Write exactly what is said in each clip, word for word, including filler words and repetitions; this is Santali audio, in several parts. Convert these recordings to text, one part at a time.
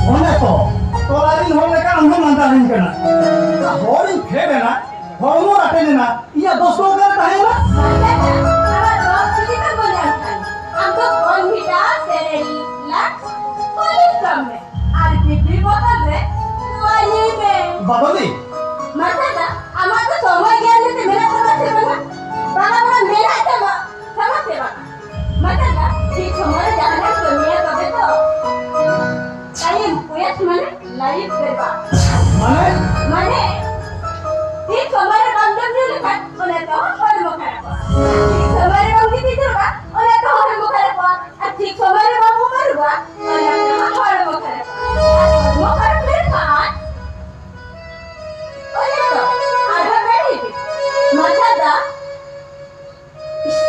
ᱚᱱᱮ ᱛᱚ, ᱛᱚᱞᱟ ᱨᱤᱱ ᱦᱚᱲ ᱞᱮᱠᱟ ᱟᱢ ᱦᱚᱸᱢ ᱞᱟᱸᱫᱟ ᱟᱹᱧ ᱠᱟᱱᱟ᱾ ᱦᱚᱲᱤᱧ ᱯᱷᱮᱰ ᱮᱱᱟ, ᱦᱚᱲᱢᱚ ᱨᱟᱴᱮᱫ ᱮᱱᱟ, ᱤᱧᱟᱹᱜ ᱫᱚᱥ ᱫᱚ ᱚᱠᱟᱨᱮ ᱛᱟᱦᱮᱸᱭᱮᱱᱟ? ᱟᱢᱟᱜ ᱫᱚ ᱪᱤᱞᱤ ᱠᱟᱱ ᱵᱚᱞᱮ ᱟᱢ ᱠᱷᱟᱱ? ᱟᱢ ᱫᱚ ᱠᱚᱱ ᱵᱷᱤᱴᱟ, ᱥᱮᱨᱮᱧ, ᱞᱟᱠᱥ, ᱯᱚᱞᱤᱥ ᱠᱟᱜ ᱢᱮ᱾ ᱟᱨ ᱵᱤᱯᱤ ᱵᱚᱫᱚᱞ ᱨᱮ ᱱᱚᱣᱟ ᱧᱩᱭ ᱢᱮ᱾ ᱵᱟᱫᱚᱞᱤ᱾ ᱢᱟᱥᱮ ᱫᱟ, ᱟᱢᱟᱜ ᱫᱚ ᱥᱚᱢᱚᱭ ᱜᱮᱭᱟᱱ ᱢᱮᱱᱛᱮ ᱢᱮᱱᱟᱜ ᱛᱟᱢᱟ ᱥᱮ ᱵᱟᱝᱟ? ᱵᱟᱝᱟ, ᱵᱟᱝᱟ, ᱢᱮᱱᱟᱜ ᱛᱟᱢᱟ, ᱛᱟᱢᱟ ᱥᱮ ᱵᱟᱝᱟ? ᱢᱟᱥᱮ ᱫᱟ, ᱴᱷᱤᱠ ᱥᱚᱢᱚᱭ ᱨᱮ ᱡᱟᱦᱟᱱᱟᱜ ᱮᱢ ᱠᱟᱹᱢᱤᱭᱟ ᱛᱚᱵᱮ ᱛᱚ᱾ Time waste ᱢᱟᱱᱮ life ᱵᱮᱨᱵᱟᱫ᱾ ᱢᱟᱱᱮ? ᱢᱟᱱᱮ, ᱴᱷᱤᱠ ᱥᱚᱢᱚᱭ ᱨᱮ ᱵᱟᱢ ᱡᱚᱢ ᱧᱩ ᱞᱮᱠᱷᱟᱱ ᱚᱱᱮ ᱛᱚ ᱦᱚᱲᱢᱚ ᱠᱷᱟᱨᱟᱯᱚᱜᱼᱟ᱾ ᱴᱷᱤᱠ ᱥᱚᱢᱚᱭ ᱨᱮ ᱵᱟᱢ ᱜᱤᱛᱤᱡ ᱡᱟᱹᱨᱩᱲᱟ, ᱚᱱᱮ ᱛᱚ ᱦᱚᱲᱢᱚ ᱠᱷᱟᱨᱟᱯᱚᱜᱼᱟ᱾ ᱟᱨ ᱴᱷᱤᱠ ᱥᱚᱢᱚᱭ ᱨᱮ ᱵᱟᱢ ᱩᱢ ᱟᱹᱨᱩᱵᱟ, ᱚᱱᱮ ᱛᱚ ᱦᱚᱲᱢᱚ ᱠᱷᱟᱨᱟᱯᱚᱜᱼᱟ᱾ ᱟᱨ ᱦᱚᱲᱢᱚ ᱠᱷᱟᱨᱟᱯ ᱞᱮᱱᱠᱷᱟᱱ, ᱚᱱᱮ ᱛᱚ, ᱟᱨᱦᱚᱸ ᱵᱮᱲ ᱦᱤᱡᱩᱜ᱾ ᱢᱟᱪᱷᱟ ᱫᱟ,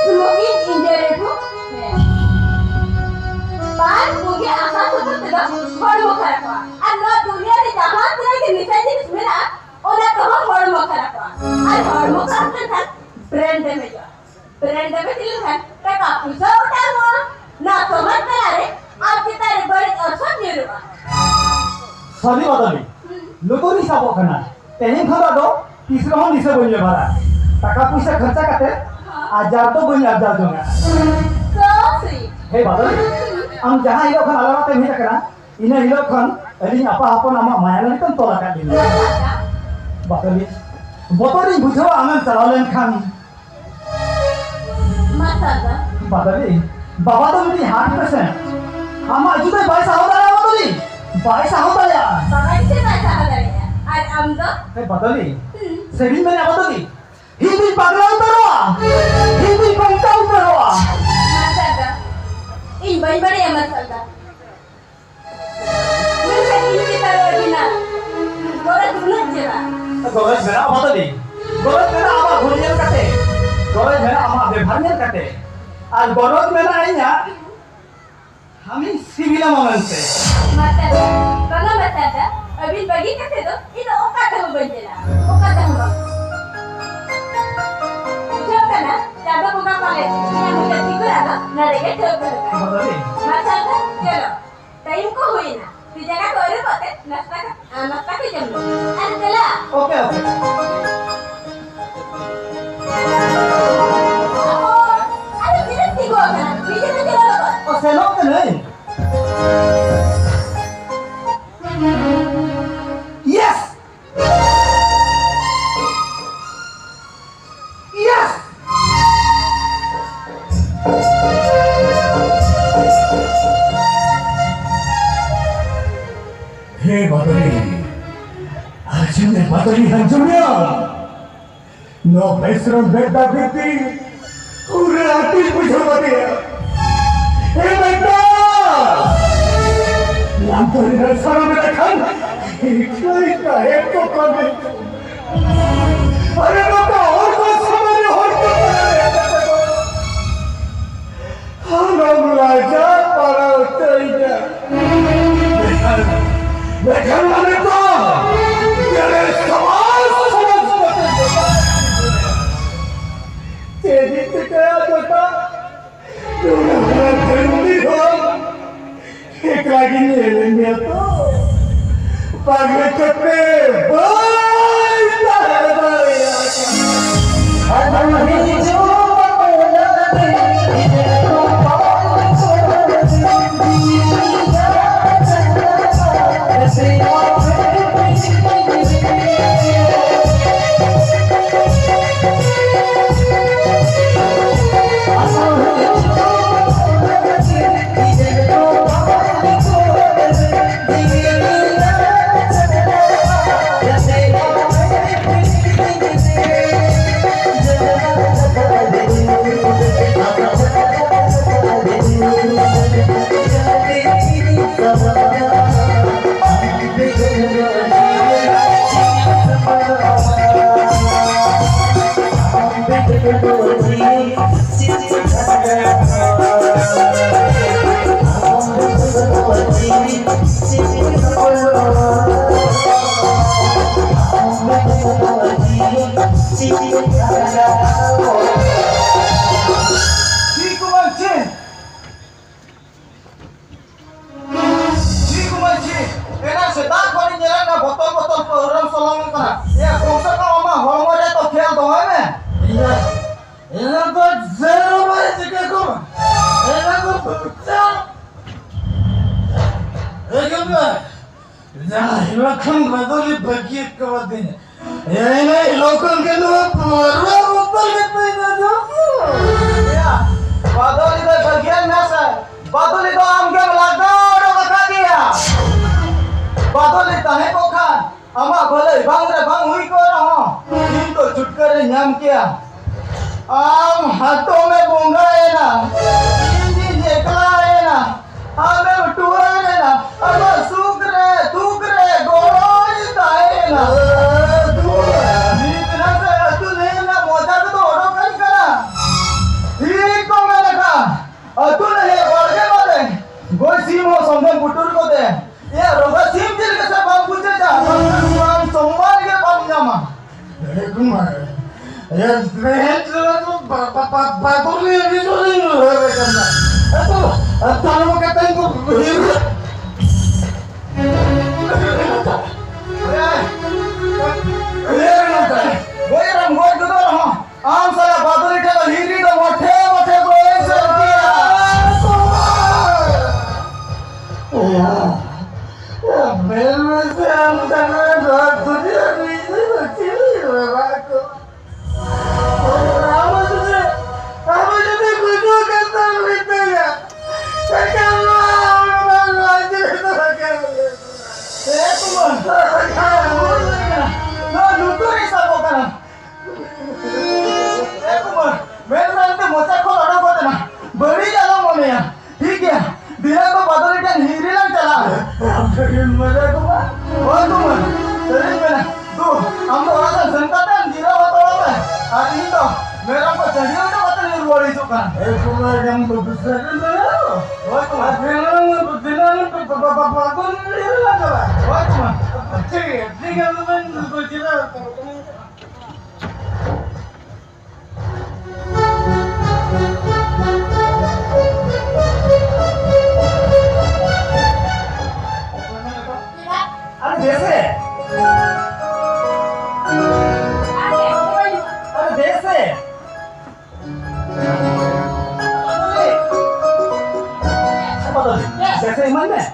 smoking injury to health. ᱯᱟᱱ ᱵᱩᱜᱤ ᱟᱥᱟ ᱥᱩᱛᱩᱜ ᱛᱮᱫᱚ ᱦᱚᱲᱢᱚ ᱠᱷᱟᱨᱟᱯᱚᱜᱼᱟ᱾ ᱟᱨ ᱱᱚᱣᱟ ᱫᱩᱱᱤᱭᱟᱹ ᱨᱮ ᱡᱟᱦᱟᱸ ᱛᱤᱱᱟᱹᱜ ᱜᱮ ᱱᱤᱥᱟᱹ ᱡᱤᱱᱤᱥ ᱢᱮᱱᱟᱜᱼᱟ, ᱚᱱᱟ ᱛᱮᱦᱚᱸ ᱦᱚᱲᱢᱚ ᱠᱷᱟᱨᱟᱯᱚᱜᱼᱟ᱾ ᱟᱨ ᱦᱚᱲᱢᱚ ᱠᱷᱟᱨᱟᱯ ᱞᱮᱱᱠᱷᱟᱱ brain damage ᱚᱜᱼᱟ᱾ Brain damage ᱞᱮᱱᱠᱷᱟᱱ ᱴᱟᱠᱟ ᱯᱩᱭᱥᱟᱹ ᱚᱴᱟᱝᱚᱜᱼᱟ᱾ ᱱᱚᱣᱟ ᱥᱚᱢᱟᱡᱽ ᱛᱟᱞᱟᱨᱮ ᱟᱢ ᱪᱮᱛᱟᱱ ᱨᱮ ᱵᱟᱹᱲᱤᱡ ᱚᱨᱥᱚᱝ ᱧᱩᱨᱩᱜᱼᱟ᱾ ᱥᱟᱹᱨᱤ ᱵᱟᱫᱟᱞᱤ, ᱦᱩᱸ᱾ ᱞᱩᱛᱩᱨᱤᱧ ᱥᱟᱵᱚᱜ ᱠᱟᱱᱟ᱾ ᱛᱮᱦᱮᱧ ᱠᱷᱚᱱ ᱫᱚ ᱟᱫᱚ ᱛᱤᱥ ᱨᱮᱦᱚᱸ ᱱᱤᱥᱟᱹ ᱵᱟᱹᱧ ᱵᱮᱵᱷᱟᱨᱟ᱾ ᱴᱟᱠᱟ ᱯᱩᱭᱥᱟᱹ ᱠᱷᱚᱨᱪᱟ ᱠᱟᱛᱮ ᱟᱡᱟᱨ ᱫᱚ ᱵᱟᱹᱧ ᱟᱨᱡᱟᱣ ᱡᱚᱝᱟ᱾ So sweet. ᱦᱮ ᱵᱟᱫᱚᱞᱤ, ᱟᱢ ᱡᱟᱦᱟᱸ ᱦᱤᱞᱳᱜ ᱠᱷᱚᱱ ᱟᱞᱮ ᱚᱲᱟᱜ ᱛᱮᱢ ᱦᱮᱡ ᱟᱠᱟᱱᱟ, ᱤᱱᱟᱹ ᱦᱤᱞᱳᱜ ᱠᱷᱚᱱ ᱟᱹᱞᱤᱧ ᱟᱯᱟ ᱦᱚᱯᱚᱱ ᱟᱢᱟᱜ ᱢᱟᱭᱟ ᱞᱟᱹᱜᱤᱫ ᱛᱮᱢ ᱛᱚᱞ ᱟᱠᱟᱫ ᱞᱤᱧᱟ᱾ ᱵᱟᱫᱚᱞᱤ, ᱵᱚᱛᱚᱨᱤᱧ ᱵᱩᱡᱷᱟᱹᱣᱟ ᱟᱢᱮᱢ ᱪᱟᱞᱟᱣ ᱞᱮᱱᱠᱷᱟᱱ᱾ ᱢᱟᱥᱟᱞ ᱫᱟ᱾ ᱵᱟᱫᱚᱞᱤ, ᱵᱟᱵᱟ ᱫᱚ ᱢᱤᱫᱴᱤᱡ heart patient᱾ ᱟᱢᱟᱜ ᱡᱩᱫᱟᱹ ᱵᱟᱭ ᱥᱟᱦᱟᱣ ᱫᱟᱲᱮᱭᱟᱜᱼᱟ ᱵᱟᱫᱚᱞᱤ, ᱵᱟᱭ ᱥᱟᱦᱟᱣ ᱫᱟᱲᱮᱭᱟᱜᱼᱟ᱾ ᱵᱟᱵᱟ ᱜᱮᱥᱮ ᱵᱟᱭ ᱥᱟᱦᱟᱣ ᱫᱟᱲᱮᱭᱟᱜᱼᱟ᱾ ᱟᱨ ᱟᱢ ᱫᱚ? ᱦᱮ ᱵᱟᱫᱚᱞᱤ, ᱦᱩᱸ᱾ ᱥᱮᱨᱮᱧ ᱢᱮᱱᱟᱜᱼᱟ ᱵᱟᱫᱚᱞᱤ, ᱤᱧ ᱫᱩᱧ ᱯᱟᱜᱽᱞᱟ ᱩᱛᱟᱹᱨᱚᱜᱼᱟ, ᱤᱧ ᱫᱩᱧ ᱯᱟᱜᱽᱞᱟ ᱩᱛᱟᱹᱨᱚᱜᱼᱟ᱾ ᱢᱟᱥᱟᱞ ᱫᱟ, ᱤᱧ ᱵᱟᱹᱧ ᱵᱟᱲᱟᱭᱟ ᱢᱟᱥᱟᱞ ᱫᱟ᱾ ᱢᱮᱱᱠᱷᱟᱱ ᱤᱧ ᱪᱮᱛᱟᱱ ᱨᱮ ᱟᱹᱵᱤᱱᱟᱜ ᱜᱚᱨᱚᱡᱽ ᱩᱱᱟᱹᱜ ᱪᱮᱦᱨᱟ᱾ ᱜᱚᱨᱚᱡᱽ ᱢᱮᱱᱟᱜᱼᱟ ᱵᱟᱫᱚᱞᱤ, ᱜᱚᱨᱚᱡᱽ ᱢᱮᱱᱟᱜᱼᱟ ᱟᱢᱟᱜ ᱜᱩᱱ ᱧᱮᱞ ᱠᱟᱛᱮ, ᱜᱚᱨᱚᱡᱽ ᱢᱮᱱᱟᱜᱼᱟ ᱟᱢᱟᱜ ᱵᱮᱵᱷᱟᱨ ᱧᱮᱞ ᱠᱟᱛᱮ, ᱟᱨ ᱜᱚᱨᱚᱡᱽ ᱢᱮᱱᱟᱜᱼᱟ ᱤᱧᱟᱹᱜ ᱟᱢᱤᱧ ᱥᱤᱵᱤᱞᱟᱢᱟ ᱢᱮᱱᱛᱮ᱾ ᱢᱟᱥᱴᱟᱨ ᱫᱟ, ᱵᱟᱝᱟ ᱢᱟᱥᱴᱟᱨ ᱫᱟ, ᱟᱹᱵᱤᱱ ᱵᱟᱹᱜᱤ ᱠᱟᱛᱮ ᱫᱚ ᱤᱧ ᱫᱚ ᱚᱠᱟ ᱛᱮᱦᱚᱸ ᱵᱟᱹᱧ ᱪᱟᱞᱟᱜᱼᱟ, ᱚᱠᱟ ᱛᱮᱦᱚᱸ ᱵᱟᱝ᱾ ᱵᱩᱡᱷᱟᱹᱜ ᱠᱟᱱᱟ, ᱪᱟᱸᱫᱚ ᱵᱚᱸᱜᱟ ᱯᱟᱞᱮ ᱤᱧᱟᱹᱜ ᱢᱚᱪᱟ ᱴᱷᱤᱠᱟᱹ ᱟᱫᱚ ᱱᱚᱰᱮ ᱜᱮ ᱴᱷᱟᱹᱣᱠᱟᱹ ᱟᱠᱟᱫ᱾ ᱵᱟᱫᱚᱞᱤ᱾ ᱢᱟᱥᱴᱟᱨ ᱫᱟ, ᱪᱚᱞᱚ, time ᱠᱚ ᱦᱩᱭᱮᱱᱟ᱾ ᱡᱟᱸᱜᱟ ᱠᱚ ᱟᱹᱨᱩᱵᱚᱜ ᱛᱮ ᱱᱟᱥᱛᱟ ᱠᱚ, ᱟᱨ ᱱᱟᱥᱛᱟ ᱠᱚ ᱡᱚᱢ ᱢᱮ᱾ ᱟᱨ ᱫᱮᱞᱟ᱾ Okay, okay. ᱟᱨᱮ ᱛᱤᱱᱟᱹᱜ ᱛᱤᱸᱜᱩ ᱟᱠᱟᱱᱟ? ᱱᱤᱡᱮ ᱫᱚ ᱪᱟᱞᱟᱣ ᱞᱟᱜᱟᱜᱼᱟ᱾ ᱳ, ᱥᱮᱱᱚᱜ ᱠᱟᱹᱱᱟᱹᱧ᱾ ᱤᱭᱮᱥ! ᱤᱭᱮᱥ! ᱦᱮ ᱵᱟᱫᱚᱞᱤ, ᱟᱸᱡᱚᱢ ᱢᱮ ᱵᱟᱫᱚᱞᱤ, ᱟᱸᱡᱚᱢ ᱢᱮ᱾ ᱱᱚᱣᱟ ᱵᱮᱥᱨᱚᱢ ᱵᱮᱫᱟ ᱵᱤᱛᱤ ᱯᱩᱨᱟᱹ ᱟᱹᱰᱤ ᱵᱩᱡᱷᱟᱹᱣ ᱟᱫᱮᱭᱟ᱾ ᱦᱮ ᱵᱮᱫᱟ! ᱞᱟᱢᱯᱟᱹᱨᱤ ᱨᱮ ᱥᱟᱨᱟ ᱵᱮᱲᱟ ᱠᱷᱟᱱ ᱤᱠᱷᱟᱹᱭ ᱛᱟᱦᱮᱸ ᱠᱚ ᱠᱟᱹᱢᱤ᱾ ᱟᱨᱮ ᱵᱟᱵᱟ, ᱦᱚᱲ ᱠᱚ ᱥᱟᱢᱟᱝ ᱨᱮ ᱦᱚᱲ ᱠᱚ ᱟᱢᱮᱢ ᱞᱟᱡᱟ ᱯᱟᱲᱟᱣ ᱦᱚᱪᱚᱭᱤᱧᱟ᱾ ᱢᱮᱱᱠᱷᱟᱱ, ᱢᱮᱱᱠᱷᱟᱱ ᱢᱟᱱᱮ ᱫᱚ, ᱡᱟᱦᱟᱸᱭ ᱥᱟᱵᱟᱥ, ᱥᱟᱵᱟᱥ ᱠᱟᱛᱮ ᱡᱚᱴᱟ᱾ ᱪᱮᱫ ᱤᱧ ᱪᱤᱠᱟᱹᱭᱟ ᱡᱚᱴᱟ? ᱱᱚᱰᱮ ᱠᱷᱚᱱᱟᱜ ᱫᱷᱟᱹᱨᱛᱤ ᱦᱚᱸ ᱮᱠᱞᱟ ᱜᱤᱧ ᱧᱮᱞᱮᱫ ᱢᱮᱭᱟ ᱛᱚ᱾ ᱵᱟᱝ ᱞᱮᱠᱟᱛᱮ ᱵᱟᱹᱧ ᱛᱟᱦᱮᱸ ᱫᱟᱲᱮᱭᱟᱜ ᱠᱟᱱᱟ᱾ ᱪᱮᱫ ᱠᱚ ᱵᱟᱝ ᱪᱮᱫ? ᱪᱮᱫ ᱠᱚ ᱵᱟᱝ ᱪᱮᱫ? ᱡᱟᱦᱟᱸ ᱦᱤᱞᱳᱜ ᱠᱷᱚᱱ ᱵᱟᱫᱚᱞᱤ ᱵᱟᱹᱜᱤᱭᱟᱫ ᱠᱚᱣᱟ ᱫᱤᱱ, ᱮᱱᱮ ᱦᱤᱞᱳᱜ ᱠᱷᱚᱱ ᱜᱮ ᱱᱚᱣᱟ ᱯᱟᱹᱣᱨᱟᱹ ᱵᱚᱛᱚᱞ ᱜᱮ ᱛᱤᱧ ᱫᱚ ᱡᱚᱢ᱾ ᱭᱟ, ᱵᱟᱫᱚᱞᱤ ᱫᱚ ᱵᱟᱹᱜᱤᱭᱟᱫ ᱢᱮᱭᱟ ᱥᱮ? ᱵᱟᱫᱚᱞᱤ ᱫᱚ ᱟᱢ ᱜᱮᱢ ᱞᱟᱜᱟ ᱚᱰᱚᱠ ᱟᱠᱟᱫᱮᱭᱟ᱾ ᱵᱟᱫᱚᱞᱤ ᱛᱟᱦᱮᱸ ᱠᱚᱜ ᱠᱷᱟᱱ ᱟᱢᱟᱜ ᱵᱷᱟᱹᱞᱟᱹᱭ ᱵᱟᱝ ᱨᱮ ᱵᱟᱝ ᱦᱩᱭ ᱠᱚᱜ ᱨᱮᱦᱚᱸ, ᱤᱧ ᱫᱚ ᱪᱷᱩᱴᱠᱟᱹᱨᱟᱹᱧ ᱧᱟᱢ ᱠᱮᱭᱟ᱾ ᱟᱢ ᱦᱟᱛᱚᱢᱮ ᱵᱚᱸᱜᱟᱭᱮᱱᱟ, ᱤᱧᱤᱧ ᱮᱠᱞᱟᱭᱮᱱᱟ, ᱟᱢᱮᱢ ᱴᱩᱣᱟᱹᱨᱮᱱᱟ, ᱟᱢᱟᱜ ᱥᱩᱠ ᱨᱮ ᱫᱩᱠ ᱨᱮ ᱜᱚᱲᱚᱧ ᱛᱟᱦᱮᱸᱭᱮᱱᱟ᱾ ᱱᱤᱛ ᱱᱟᱥᱮ ᱟᱹᱛᱩ ᱞᱟᱹᱭ ᱨᱮᱱᱟᱜ ᱢᱚᱡᱟ ᱠᱚᱫᱚ ᱚᱰᱚᱠ ᱟᱹᱧ ᱠᱟᱱᱟ᱾ ᱴᱷᱤᱠ ᱠᱚ ᱢᱮᱱ ᱟᱠᱟᱫ, ᱟᱹᱛᱩ ᱞᱟᱹᱭ ᱵᱟᱲᱜᱮ ᱵᱟᱲᱮ, ᱜᱚᱡ ᱥᱤᱢ ᱦᱚᱸ ᱥᱚᱸᱜᱮᱢ ᱯᱩᱴᱩᱨ ᱠᱚᱛᱮ᱾ ᱮᱭᱟ, ᱨᱚᱜᱟ ᱥᱤᱢ ᱪᱮᱫ ᱞᱮᱠᱟ ᱥᱮ ᱵᱟᱢ ᱵᱩᱡᱷᱟᱹᱣ ᱫᱟ? ᱵᱟᱝᱠᱷᱟᱱ ᱱᱚᱣᱟ ᱥᱚᱢᱢᱟᱱ ᱜᱮ ᱵᱟᱢ ᱧᱟᱢᱟ᱾ ᱮ ᱠᱩᱢᱟᱨ, ᱮ ᱵᱮᱦᱮᱱ ᱪᱚᱫ ᱫᱚ ᱵᱟ-, ᱵᱟ-, ᱵᱟ-, ᱵᱟᱫᱩᱨᱤ ᱟᱹᱰᱤ ᱡᱳᱨᱤᱧ ᱩᱭᱦᱟᱹᱨᱮ ᱠᱟᱱᱟ᱾ ᱮᱛᱚ ᱛᱟᱭᱚᱢ ᱠᱟᱛᱮ ᱠᱚ ᱩᱭᱦᱟᱹᱨ-, ᱩᱭᱦᱟᱹᱨ ᱱᱚᱝᱠᱟ᱾ ᱜᱚᱡ ᱨᱮᱢ ᱜᱚᱡ ᱜᱚᱫᱚᱜ ᱨᱮᱦᱚᱸ, ᱟᱢ ᱥᱟᱞᱟᱜ ᱵᱟᱫᱩᱨᱤ ᱴᱷᱮᱱ ᱫᱚ ᱦᱤᱨᱤ ᱫᱚ ᱢᱚᱴᱷᱮ ᱢᱚᱴᱷᱮ ᱵᱟᱹᱧ ᱥᱟᱹᱛ ᱜᱮᱭᱟ᱾ ᱮᱭᱟ, ᱮᱭᱟ, ᱢᱮᱱ ᱢᱮᱥᱮ ᱟᱢ ᱪᱷᱟᱲᱟ ᱱᱚᱣᱟ ᱫᱩᱱᱤᱭᱟᱹ ᱨᱮ ᱤᱧ ᱫᱚ ᱪᱤᱞᱤ ᱦᱚᱸ ᱵᱟᱝ ᱠᱚ᱾ ᱟᱢ ᱡᱩᱫᱤ, ᱟᱢ ᱡᱩᱫᱤ ᱜᱩᱡᱩᱜ ᱠᱟᱛᱷᱟᱢ ᱢᱮᱛᱟᱹᱧᱟ, ᱮᱱᱠᱷᱟᱱ ᱱᱚᱣᱟ ᱦᱚᱲᱢᱚ ᱱᱚᱣᱟ ᱡᱤᱣᱤ ᱫᱚ ᱵᱟᱝ ᱠᱟᱱᱟ᱾ ᱮ ᱠᱩᱢᱟᱨ, ᱱᱚᱣᱟ ᱞᱩᱛᱩᱨ ᱨᱮ ᱥᱟᱵᱚᱜ ᱠᱟᱱᱟ᱾ ᱮ ᱠᱩᱢᱟᱨ, ᱢᱮᱱ ᱢᱮᱱᱛᱮ ᱢᱚᱪᱟ ᱠᱷᱚᱱ ᱚᱰᱚᱠ ᱜᱚᱫ ᱮᱱᱟ, ᱵᱟᱹᱲᱤᱡ ᱟᱞᱚᱢ ᱢᱚᱱᱮᱭᱟ᱾ ᱴᱷᱤᱠ ᱜᱮᱭᱟ, ᱫᱷᱤᱱᱟᱹᱝ ᱫᱚ ᱵᱟᱫᱚᱞᱤ ᱴᱷᱮᱱ ᱦᱤᱨᱤ ᱞᱟᱝ ᱪᱟᱞᱟᱜᱼᱟ᱾ ᱟᱢ ᱴᱷᱮᱱ ᱢᱚᱡᱟ ᱠᱚ ᱵᱟᱝ? ᱦᱳᱭ ᱠᱩᱢᱟᱨ, ᱥᱟᱹᱨᱤᱧ ᱢᱮᱱᱟ, ᱫᱩ, ᱟᱢ ᱫᱚ ᱚᱲᱟᱜ ᱥᱮᱱ ᱥᱮᱱ ᱠᱟᱛᱮ ᱡᱤᱨᱟᱹᱣ ᱦᱟᱛᱟᱲᱚᱜ ᱢᱮ, ᱟᱨ ᱤᱧ ᱫᱚ ᱢᱮᱨᱚᱢ ᱠᱚ ᱪᱟᱹᱰᱤ ᱦᱚᱴᱚ ᱠᱟᱛᱮ ᱤᱧ ᱨᱩᱣᱟᱹᱲ ᱦᱤᱡᱩᱜ ᱠᱟᱱᱟ᱾ ᱮ ᱠᱩᱢᱟᱨ, ᱟᱢ ᱫᱚ ᱵᱤᱥᱟᱹᱨᱤ ᱢᱮᱱᱟᱜ? ᱦᱳᱭ ᱠᱩᱢᱟᱨ᱾ ᱟᱨ ᱫᱷᱤᱱᱟᱹᱝ, ᱫᱷᱤᱱᱟᱹᱝ ᱵᱟ-, ᱵᱟ-, ᱵᱟ-, ᱵᱟᱫᱚᱞᱤ ᱦᱤᱨᱤ ᱞᱟᱝ ᱪᱟᱞᱟᱜᱼᱟ᱾ ᱦᱳᱭ ᱠᱩᱢᱟᱨ᱾ ᱴᱷᱤᱠ ᱜᱮᱭᱟ, ᱴᱷᱤᱠ ᱜᱮᱭᱟ, ᱛᱚᱵᱮ ᱤᱧ ᱫᱚ ᱡᱤᱨᱟᱹᱣ ᱦᱟᱛᱟᱲᱚᱜ ᱠᱟᱱᱟ᱾ अरे जैसे, अरे जैसे, जैसे इमन में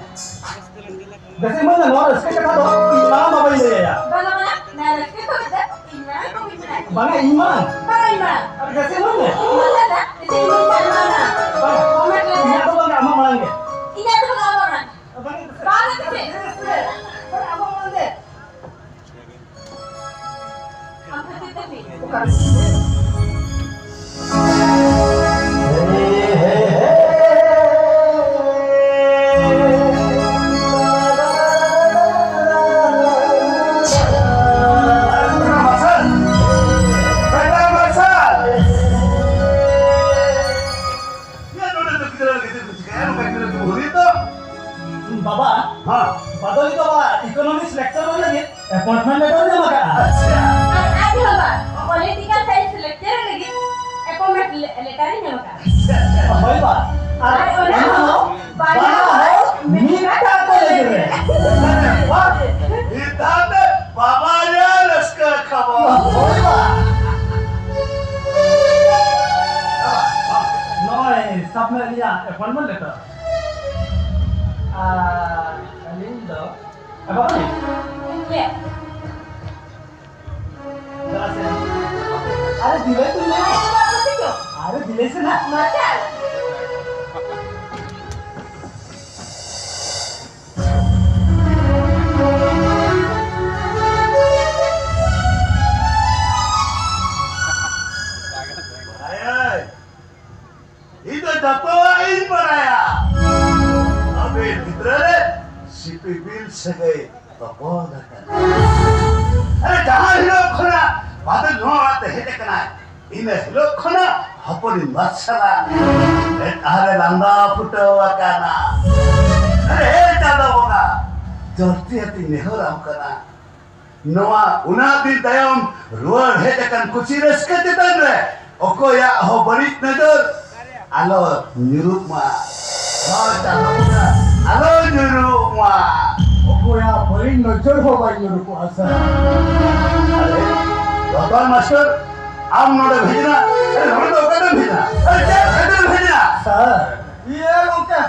ᱵᱮᱥ, ᱤᱢᱟᱹᱧ ᱢᱮ, ᱱᱚᱣᱟ ᱨᱟᱹᱥᱠᱟᱹ ᱠᱟᱛᱷᱟ ᱫᱚ ᱤᱧ ᱢᱟᱲᱟᱝ ᱵᱟᱵᱟᱧ ᱞᱟᱹᱭ ᱟᱭᱟ᱾ ᱵᱟᱝᱟ, ᱵᱟᱝᱟ, ᱱᱚᱣᱟ ᱨᱟᱹᱥᱠᱟᱹ ᱠᱚ ᱢᱮᱛᱟᱜ ᱤᱧ ᱢᱟᱲᱟᱝ ᱠᱚ ᱢᱮᱛᱟᱜ ᱤᱧ᱾ ᱵᱟᱝᱟ, ᱤᱧ ᱢᱟᱲᱟᱝ᱾ ᱵᱟᱝᱟ, ᱤᱧ ᱢᱟᱲᱟᱝ᱾ ᱟᱨ ᱵᱮᱥ, ᱤᱢᱟᱹᱧ ᱢᱮ᱾ ᱤᱧ ᱢᱟᱲᱟᱝ ᱫᱟ, ᱵᱮᱥ, ᱤᱧ ᱢᱟᱲᱟᱝ ᱫᱟ, ᱤᱧ ᱢᱟᱲᱟᱝ᱾ ᱵᱟᱝᱟ, ᱵᱟᱝᱟ, ᱤᱧᱟᱹᱜ ᱫᱚ ᱵᱟᱝᱟ, ᱟᱢᱟᱜ ᱢᱟᱲᱟᱝ ᱜᱮ᱾ ᱤᱧᱟᱹᱜ ᱫᱚ ᱵᱟᱝᱟ, ᱟᱢᱟᱜ ᱢᱟᱲᱟᱝ᱾ ᱵᱟᱝᱟ, ᱵᱟᱝᱟ, ᱵᱮᱥ, ᱵᱮᱥ, ᱵᱮᱥ, ᱟᱢᱟᱜ ᱢᱟᱲᱟᱝ ᱜᱮ᱾ ᱵᱟᱵᱟ, ᱦᱮᱸ᱾ ᱵᱟᱫᱚᱞᱤ ᱵᱟᱵᱟ, economics lecturer ᱞᱟᱹᱜᱤᱫ appointment letter ᱧᱟᱢ ᱟᱠᱟᱫᱼᱟ᱾ ᱟᱪᱪᱷᱟ᱾ ᱟᱨ ᱟᱡ ᱵᱟᱵᱟ, political science lecturer ᱞᱟᱹᱜᱤᱫ appointment le-, letter ᱮ ᱧᱟᱢ ᱟᱠᱟᱫᱼᱟ᱾ ᱦᱳᱭ ᱵᱟ, ᱟᱨ ᱟᱨ ᱚᱱᱟ ᱚᱱᱟ ᱦᱚᱸ ᱦᱚᱸ ᱵᱟᱱᱟ ᱵᱟᱱᱟ ᱦᱚᱲ ᱦᱚᱲ ᱢᱤᱫ ᱢᱤᱫ ᱠᱟᱛᱷᱟ ᱠᱟᱛᱷᱟ ᱞᱟᱹᱭ ᱞᱟᱹᱭ ᱠᱮᱫᱟ᱾ ᱠᱮᱫᱟ᱾ ᱵᱟᱵᱟ ᱨᱮ ᱨᱟᱹᱥᱠᱟᱹ ᱠᱷᱚᱵᱚᱨ᱾ ᱦᱳᱭ ᱵᱟ᱾ ᱱᱚᱜᱼᱚᱭ ᱥᱟᱵ ᱢᱮ ᱟᱹᱞᱤᱧᱟᱜ appointment letter᱾ ᱟᱨ ᱟᱹᱞᱤᱧ ᱫᱚ ᱟᱵᱟᱨ ᱪᱮᱫ? ᱟᱨᱮ ᱫᱤᱞᱟᱹᱭ ᱛᱚ ᱞᱟᱹᱭ ᱢᱮ᱾ ᱟᱨᱮ ᱫᱤᱞᱟᱹᱭ ᱥᱮ ᱱᱟᱜ᱾ ᱢᱟᱪᱟ᱾ ᱦᱳᱭ, ᱦᱳᱭ᱾ ᱤᱧ ᱫᱚ ᱡᱚᱛᱚᱣᱟᱜ ᱤᱧ ᱵᱟᱲᱟᱭᱟ᱾ ᱟᱵᱮᱱ ᱵᱷᱤᱛᱨᱤ ᱨᱮ ᱥᱤᱯᱤᱵᱤᱞ ᱥᱟᱹᱜᱟᱹᱭ ᱛᱚᱯᱚᱞ ᱟᱠᱟᱱᱟ᱾ ᱟᱨᱮ, ᱡᱟᱦᱟᱸ ᱦᱤᱞᱳᱜ ᱠᱷᱚᱱᱟᱜ ᱵᱟᱫᱚᱞ ᱱᱚᱣᱟ ᱚᱲᱟᱜ ᱛᱮ ᱦᱮᱡ ᱟᱠᱟᱱᱟᱭ, ᱤᱱᱟᱹ ᱦᱤᱞᱳᱜ ᱠᱷᱚᱱᱟᱜ ᱦᱚᱯᱚᱱᱤᱧ ᱢᱟᱨᱥᱟᱞᱟ᱾ ᱢᱮᱫᱦᱟ ᱨᱮ ᱞᱟᱸᱫᱟ ᱯᱷᱩᱴᱟᱹᱣ ᱟᱠᱟᱱᱟ᱾ ᱟᱨᱮ, ᱦᱮ ᱪᱟᱸᱫᱚ ᱵᱚᱸᱜᱟ, ᱡᱚᱞᱫᱤ ᱟᱛᱤᱧ ᱱᱮᱦᱚᱨᱟᱢ ᱠᱟᱱᱟ᱾ ᱱᱚᱣᱟ ᱩᱱᱟᱹᱜ ᱫᱤᱱ ᱛᱟᱭᱚᱢ ᱨᱩᱣᱟᱹᱲ ᱦᱮᱡ ᱟᱠᱟᱱ ᱠᱩᱥᱤ ᱨᱟᱹᱥᱠᱟᱹ ᱪᱮᱛᱟᱱ ᱨᱮ ᱚᱠᱚᱭᱟᱜ ᱦᱚᱸ ᱵᱟᱹᱲᱤᱡ ᱱᱚᱡᱚᱨ ᱟᱞᱚ ᱧᱩᱨᱩᱜ ᱢᱟ᱾ ᱦᱳᱭ, ᱪᱟᱸᱫᱚ ᱵᱚᱸᱜᱟ, ᱟᱞᱚ ᱧᱩᱨᱩᱜ ᱢᱟ᱾ ᱚᱠᱚᱭᱟᱜ ᱵᱟᱹᱲᱤᱡ ᱱᱚᱡᱚᱨ ᱦᱚᱸ ᱵᱟᱭ ᱧᱩᱨᱩ ᱠᱚᱜᱼᱟ, ᱥᱟᱨ᱾ ᱟᱨᱮ, ᱨᱚᱛᱚᱱ ᱢᱟᱥᱴᱟᱨ, ᱟᱢ ᱱᱚᱰᱮᱢ ᱦᱮᱡ ᱮᱱᱟ? ᱟᱨᱮ, ᱱᱚᱰᱮ ᱫᱚ ᱚᱠᱟᱛᱮᱢ ᱦᱮᱡ ᱮᱱᱟ? ᱟᱨᱮ, ᱪᱮᱫ ᱠᱷᱟᱹᱛᱤᱨᱮᱢ ᱦᱮᱡ ᱮᱱᱟ? ᱥᱟᱨ, ᱤᱭᱟᱹ ᱜᱚᱝᱠᱮ,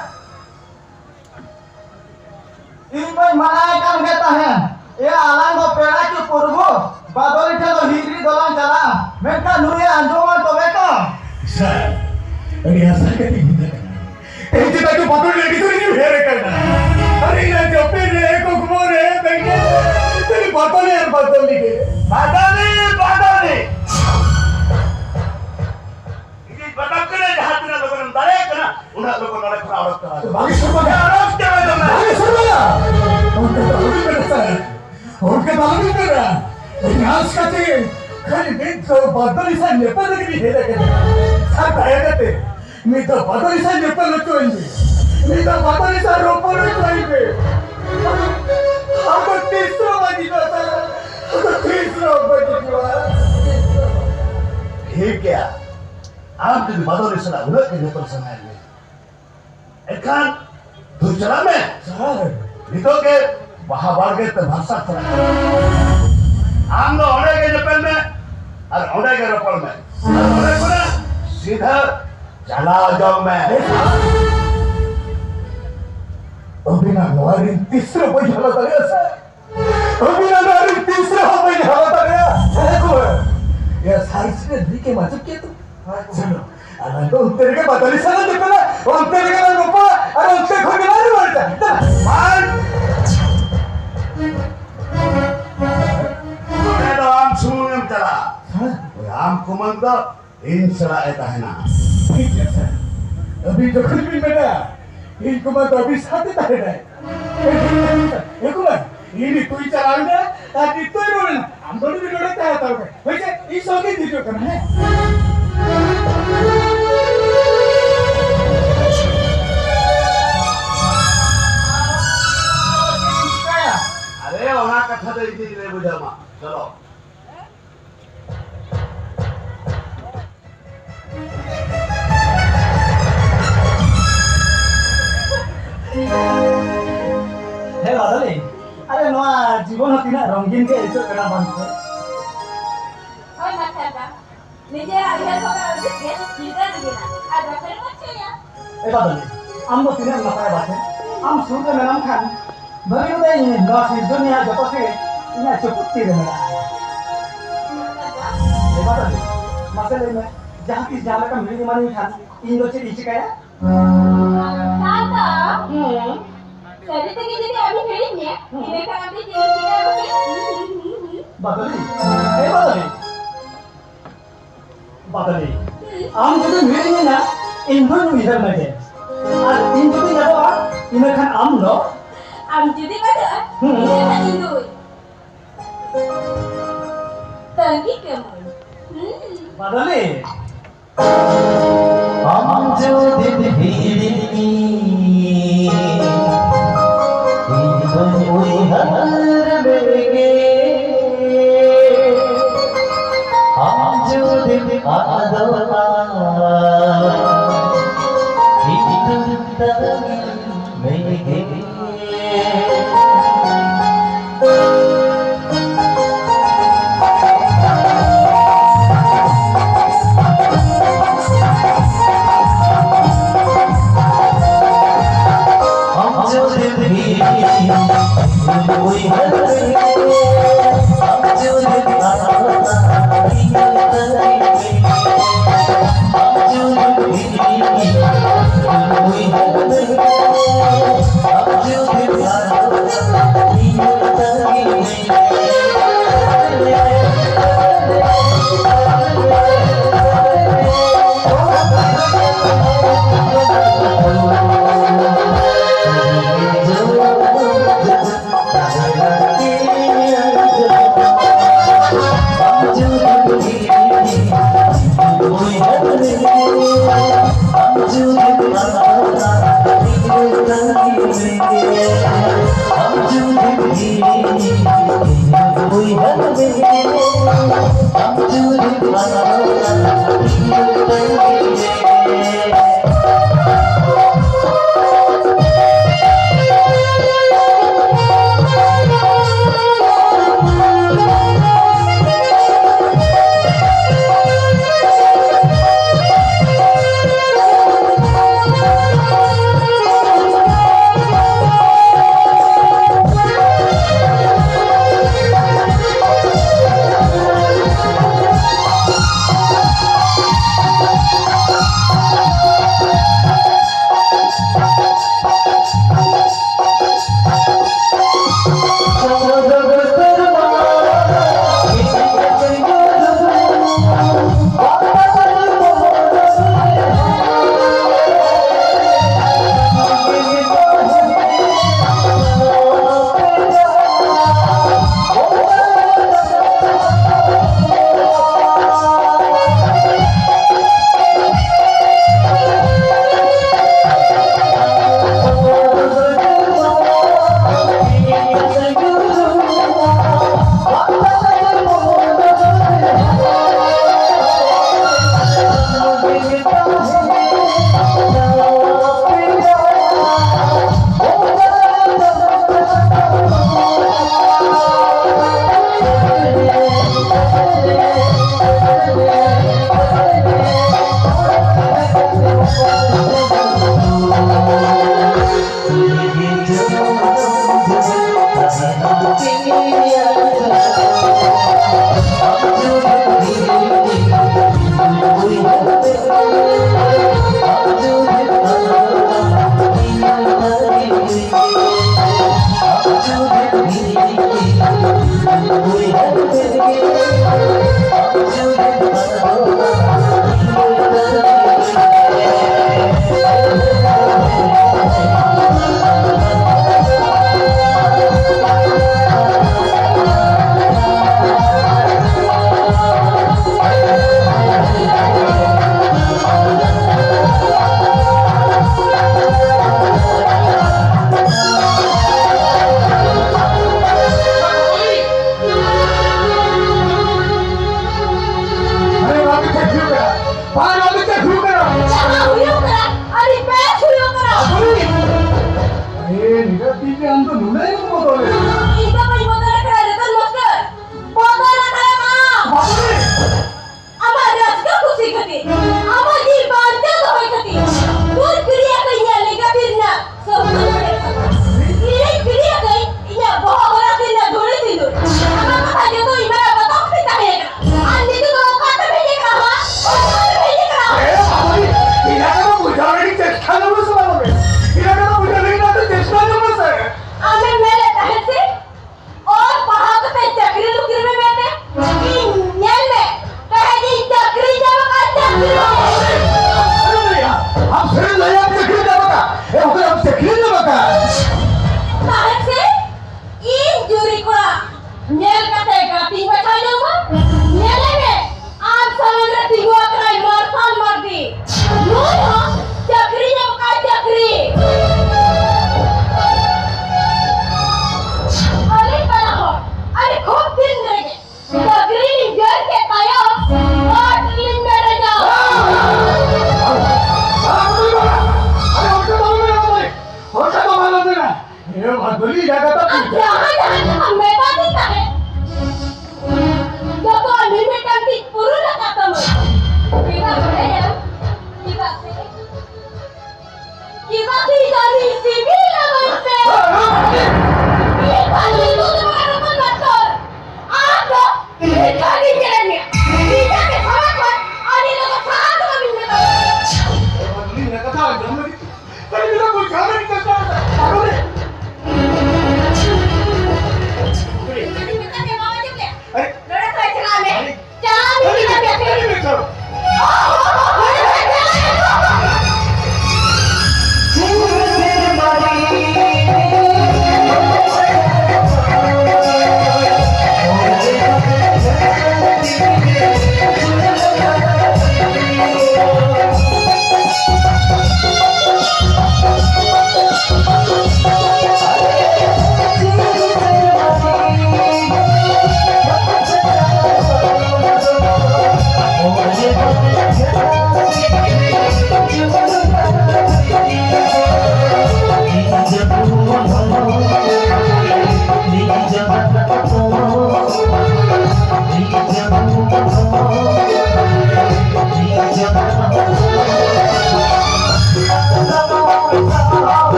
ᱤᱧ ᱫᱚᱧ ᱢᱟᱱᱟᱭᱮ ᱠᱟᱱ ᱜᱮ ᱛᱟᱦᱮᱸᱱ᱾ ᱮᱭᱟ, ᱟᱞᱟᱝ ᱫᱚ ᱯᱮᱲᱟ ᱪᱮ ᱯᱨᱚᱵᱷᱩ, ᱵᱟᱫᱚᱞᱤ ᱴᱷᱮᱱ ᱫᱚ ᱦᱤᱨᱤ ᱫᱚᱞᱟᱝ ᱪᱟᱞᱟᱜᱼᱟ, ᱢᱮᱱᱠᱷᱟᱱ ᱱᱩᱭᱮ ᱟᱸᱡᱚᱢᱟ ᱛᱚᱵᱮ ᱛᱚ᱾ ᱥᱟᱨ, ᱟᱹᱰᱤ ᱟᱥᱟ ᱠᱟᱛᱮ ᱤᱧ ᱦᱮᱡ ᱟᱠᱟᱱᱟ᱾ ᱛᱮᱦᱮᱧ ᱪᱮᱫᱟᱜ ᱪᱚ ᱵᱟᱫᱚᱞᱤ ᱟᱹᱰᱤ ᱡᱳᱨ ᱤᱧ ᱩᱭᱦᱟᱹᱨ ᱟᱠᱟᱱᱟ᱾ ᱟᱨ ᱤᱧᱟᱜ ᱡᱟᱹᱯᱤᱫ ᱨᱮ, ᱠᱩᱠᱢᱩ ᱨᱮ, ᱵᱮᱸᱜᱮᱫ ᱨᱮ, ᱠᱷᱟᱹᱞᱤ ᱵᱟᱫᱚᱞᱤ ᱟᱨ ᱵᱟᱫᱚᱞᱤ ᱜᱮ᱾ ᱵᱟᱫᱚᱞᱤ, ᱵᱟᱫᱚᱞᱤ᱾ ᱤᱧᱤᱧ ᱢᱮᱛᱟᱢ ᱠᱟᱱᱟ, ᱡᱟᱦᱟᱸ ᱛᱤᱱᱟᱹᱜ ᱞᱚᱜᱚᱱᱮᱢ ᱫᱟᱲᱮᱭᱟᱜ ᱠᱟᱱᱟ, ᱩᱱᱟᱹᱜ ᱞᱚᱜᱚᱱ ᱱᱚᱰᱮ ᱠᱷᱚᱱᱟᱜ ᱚᱰᱚᱠ ᱪᱟᱞᱟᱜ ᱢᱮ᱾ ᱵᱟᱜᱮ ᱥᱚᱨᱢᱟ ᱫᱟ᱾ ᱚᱰᱚᱠ ᱪᱟᱞᱟᱜ ᱢᱮ᱾ ᱵᱟᱜᱮ ᱥᱚᱨᱢᱟ ᱫᱟ᱾ ᱚᱱᱠᱟ ᱫᱚ ᱟᱞᱚᱵᱤᱱ ᱢᱮᱱᱟ ᱥᱟᱨ᱾ ᱚᱱᱠᱟ ᱫᱚ ᱟᱞᱚᱵᱤᱱ ᱢᱮᱱᱟ᱾ ᱤᱧ ᱟᱸᱥ ᱠᱟᱛᱮ ᱠᱷᱟᱹᱞᱤ ᱢᱤᱫ ᱫᱷᱟᱣ ᱵᱟᱫᱚᱞᱤ ᱥᱟᱶ ᱧᱮᱯᱮᱞ ᱞᱟᱹᱜᱤᱫ ᱤᱧ ᱦᱮᱡ ᱟᱠᱟᱱᱟ᱾ ᱥᱟᱨ, ᱫᱟᱭᱟ ᱠᱟᱛᱮ ᱢᱤᱫ ᱫᱷᱟᱣ ᱵᱟᱫᱚᱞᱤ ᱥᱟᱶ ᱧᱮᱯᱮᱞ ᱦᱚᱪᱚ ᱟᱹᱧ ᱢᱮ᱾ ᱢᱤᱫ ᱫᱷᱟᱣ ᱵᱟᱫᱚᱞᱤ ᱥᱟᱶ ᱨᱚᱯᱚᱲ ᱦᱚᱪᱚ ᱟᱹᱧ ᱢᱮ᱾ ᱟᱫᱚ ᱛᱤᱥ ᱨᱮᱦᱚᱸ ᱵᱟᱭ ᱦᱤᱡᱩᱜᱼᱟ ᱥᱟᱨ᱾ ᱟᱫᱚ ᱛᱤᱥ ᱨᱮᱦᱚᱸ ᱵᱟᱭ ᱦᱤᱡᱩᱜᱼᱟ᱾ ᱴᱷᱤᱠ ᱜᱮᱭᱟ᱾ ᱟᱢ ᱡᱩᱫᱤ ᱵᱟᱫᱚᱞᱤ ᱥᱟᱞᱟᱜ ᱩᱱᱟᱹᱜ ᱜᱮ ᱧᱮᱯᱮᱞ ᱥᱟᱱᱟᱭᱮᱫ ᱢᱮᱭᱟ, ᱮᱱᱠᱷᱟᱱ ᱫᱩ ᱪᱟᱞᱟᱜ ᱢᱮ᱾ ᱥᱟᱨ᱾ ᱱᱤᱛᱚᱜ ᱜᱮ ᱵᱟᱦᱟ ᱵᱟᱲᱜᱮ ᱛᱮ ᱵᱷᱟᱥᱟ ᱪᱟᱞᱟᱜ ᱠᱟᱱᱟ᱾ ᱟᱢ ᱫᱚ ᱚᱸᱰᱮ ᱜᱮ ᱧᱮᱯᱮᱞ ᱢᱮ ᱟᱨ ᱚᱸᱰᱮ ᱜᱮ ᱨᱚᱯᱚᱲ ᱢᱮ᱾ ᱟᱨ ᱚᱸᱰᱮ ᱠᱷᱚᱱᱟᱜ ᱥᱤᱫᱷᱟᱹ ᱪᱟᱞᱟᱣ ᱡᱚᱝ ᱢᱮ᱾ ᱟᱹᱵᱤᱱᱟᱜ ᱱᱚᱣᱟ ᱨᱤᱱ ᱛᱤᱥ ᱨᱮ ᱵᱟᱹᱧ ᱦᱟᱞᱟ ᱫᱟᱲᱮᱭᱟᱜᱼᱟ ᱥᱟᱨ᱾ ᱟᱹᱵᱤᱱᱟᱜ ᱱᱚᱣᱟ ᱨᱤᱱ ᱛᱤᱥ ᱨᱮᱦᱚᱸ ᱵᱟᱹᱧ ᱦᱟᱞᱟ ᱫᱟᱲᱮᱭᱟᱜᱼᱟ᱾ ᱦᱮᱸ ᱠᱚ᱾ ᱭᱟ ᱥᱟᱨ ᱥᱮ ᱞᱟᱹᱭ ᱠᱮ ᱢᱟᱡᱩᱵ ᱠᱮ ᱛᱚ᱾ ᱪᱚᱞᱚ, ᱟᱞᱟᱝ ᱫᱚ ᱚᱱᱛᱮ ᱨᱮᱜᱮ ᱵᱟᱫᱟᱞᱤ ᱥᱟᱞᱟᱝ ᱧᱮᱯᱮᱞᱟ, ᱚᱱᱛᱮ ᱨᱮᱜᱮ ᱞᱟᱝ ᱨᱚᱯᱚᱲᱟ, ᱟᱨ ᱚᱱᱛᱮ ᱠᱷᱚᱱ ᱜᱮ ᱞᱟᱝ ᱨᱩᱣᱟᱹᱲ ᱪᱟᱞᱟᱜᱼᱟ᱾ ᱵᱟᱝ᱾ ᱱᱚᱰᱮ ᱫᱚ ᱟᱢ ᱥᱩᱢᱩᱝ ᱮᱢ ᱪᱟᱞᱟᱜᱼᱟ᱾ ᱦᱮᱸ? ᱳᱭ ᱟᱢ ᱠᱩᱢᱟᱹᱝ ᱫᱚ ᱤᱧ ᱥᱟᱞᱟᱜ ᱮ ᱛᱟᱦᱮᱱᱟ᱾ ᱴᱷᱤᱠ ᱜᱮᱭᱟ ᱥᱟᱨ᱾ ᱟᱹᱵᱤᱱ ᱡᱚᱠᱷᱚᱱ ᱵᱤᱱ ᱢᱮᱱᱟ, ᱤᱧ ᱠᱩᱢᱟᱹᱝ ᱫᱚ ᱟᱹᱵᱤᱱ ᱥᱟᱶᱛᱮ ᱛᱟᱦᱮᱱᱟᱭ᱾ ᱮ ᱠᱩᱢᱟᱹᱝ, ᱤᱧ ᱱᱤᱛᱚᱜ ᱤᱧ ᱪᱟᱞᱟᱣ ᱮᱱᱟ, ᱟᱨ ᱱᱤᱛᱚᱜ ᱤᱧ ᱨᱩᱣᱟᱹᱲ ᱮᱱᱟ᱾ ᱟᱢ ᱫᱚ ᱱᱚᱰᱮ ᱛᱟᱦᱮᱸ ᱦᱟᱛᱟᱲ ᱢᱮ᱾ ᱦᱳᱭ ᱥᱮ, ᱤᱧ ᱥᱚᱸᱜᱮ ᱦᱤᱡᱩᱜ ᱠᱟᱱᱟ, ᱦᱮᱸ? ᱟᱨᱮ, ᱚᱱᱟ ᱠᱟᱛᱷᱟ ᱫᱚ ᱤᱧ ᱜᱤᱧ ᱞᱟᱹᱭ ᱵᱩᱡᱷᱟᱹᱣ ᱢᱟ᱾ ᱪᱚᱞᱚ᱾ ᱦᱮᱸ ᱵᱟᱫᱟᱞᱤ, ᱟᱨᱮ ᱱᱚᱣᱟ ᱡᱤᱵᱚᱱ ᱦᱚᱸ ᱛᱤᱱᱟᱹᱜ ᱨᱚᱝᱜᱤᱱ ᱜᱮ ᱟᱹᱭᱠᱟᱹᱜ ᱠᱟᱱᱟ ᱵᱟᱝ ᱥᱮ? ᱦᱳᱭ ᱢᱟᱪᱷᱟ ᱫᱟ, ᱱᱤᱡᱮᱨᱟᱜ ᱩᱭᱦᱟᱹᱨ ᱵᱷᱟᱵᱽᱱᱟ ᱩᱫᱩᱜ ᱜᱮ ᱪᱤᱱᱛᱟᱹ ᱨᱮᱜᱮ ᱢᱮᱱᱟᱜᱼᱟ᱾ ᱟᱨ ᱵᱟᱠᱷᱟᱱ ᱢᱟ ᱪᱮᱫ ᱭᱟ? ᱮ ᱵᱟᱫᱟᱞᱤ, ᱟᱢ ᱫᱚ ᱛᱤᱱᱟᱹᱜ ᱮᱢ ᱱᱟᱯᱟᱭᱟ ᱵᱟᱪᱮ? ᱟᱢ ᱥᱩᱨ ᱨᱮ ᱢᱮᱱᱟᱢ ᱠᱷᱟᱱ ᱵᱷᱟᱹᱜᱤ ᱠᱟᱛᱷᱟ, ᱤᱧ ᱱᱚᱣᱟ ᱥᱤᱨᱡᱚᱱᱤᱭᱟᱹ ᱡᱚᱛᱚ ᱥᱮ ᱤᱧᱟᱹᱜ ᱪᱩᱯᱩᱫ ᱛᱤ ᱨᱮ ᱢᱮᱱᱟᱜᱼᱟ᱾ ᱮ ᱵᱟᱵᱟ ᱨᱮ, ᱢᱟᱥᱮ ᱞᱟᱹᱭ ᱢᱮ, ᱡᱟᱦᱟᱸ ᱛᱤᱥ ᱡᱟᱦᱟᱸ ᱞᱮᱠᱟᱢ ᱦᱤᱲᱤᱧ ᱮᱢᱟᱱᱤᱧ ᱠᱷᱟᱱ ᱤᱧ ᱫᱚ ᱪᱮᱫ ᱤᱧ ᱪᱤᱠᱟᱹᱭᱟ? ᱠᱟᱠᱟ, ᱦᱩᱸ᱾ ᱥᱟᱹᱨᱤ ᱛᱮᱜᱮ ᱡᱩᱫᱤ ᱟᱢᱤᱧ ᱦᱤᱲᱤᱧ ᱢᱮᱭᱟ, ᱦᱩᱸ᱾ ᱤᱱᱟᱹ ᱠᱷᱟᱱ ᱟᱢ ᱫᱚ ᱪᱮᱫ ᱮᱢ ᱪᱤᱠᱟᱹᱭᱟ ᱵᱟᱠᱷᱟᱱ? ᱵᱟᱫᱚᱞᱤ, ᱮ ᱵᱟᱫᱚᱞᱤ᱾ ᱵᱟᱫᱚᱞᱤ, ᱟᱢ ᱡᱩᱫᱤᱢ ᱦᱤᱲᱤᱧᱤᱧᱟ, ᱤᱧ ᱦᱚᱸᱧ ᱩᱭᱦᱟᱹᱨ ᱢᱮᱜᱮ᱾ ᱟᱨ ᱤᱧ ᱡᱩᱫᱤᱧ ᱟᱫᱚᱜᱼᱟ, ᱤᱱᱟᱹ ᱠᱷᱟᱱ ᱟᱢ ᱫᱚ? ᱟᱢ ᱡᱩᱫᱤᱢ ᱟᱫᱚᱜᱼᱟ, ᱦᱩᱸ᱾ ᱤᱱᱟᱹ ᱠᱷᱟᱱ ᱤᱧ ᱫᱚ ᱛᱟᱺᱜᱤ ᱠᱟᱹᱢᱟᱹᱧ᱾ ᱦᱩᱸ᱾ ᱵᱟᱫᱚᱞᱤ᱾ ᱟᱢ ᱡᱩᱫᱤᱢ ᱦᱤᱲᱤᱧ, ᱤᱧ ᱫᱚᱧ ᱩᱭᱦᱟᱹᱨ ᱢᱮᱜᱮ᱾ ᱟᱢ ᱡᱩᱫᱤᱢ ᱟᱫᱚᱜᱼᱟ, ᱤᱧ ᱫᱚᱧ ᱛᱟᱺᱜᱤ ᱢᱮᱜᱮ᱾ ᱡᱟᱦᱟᱸ ᱡᱟᱦᱟᱸ ᱡᱟᱦᱟᱸ ᱢᱮᱱ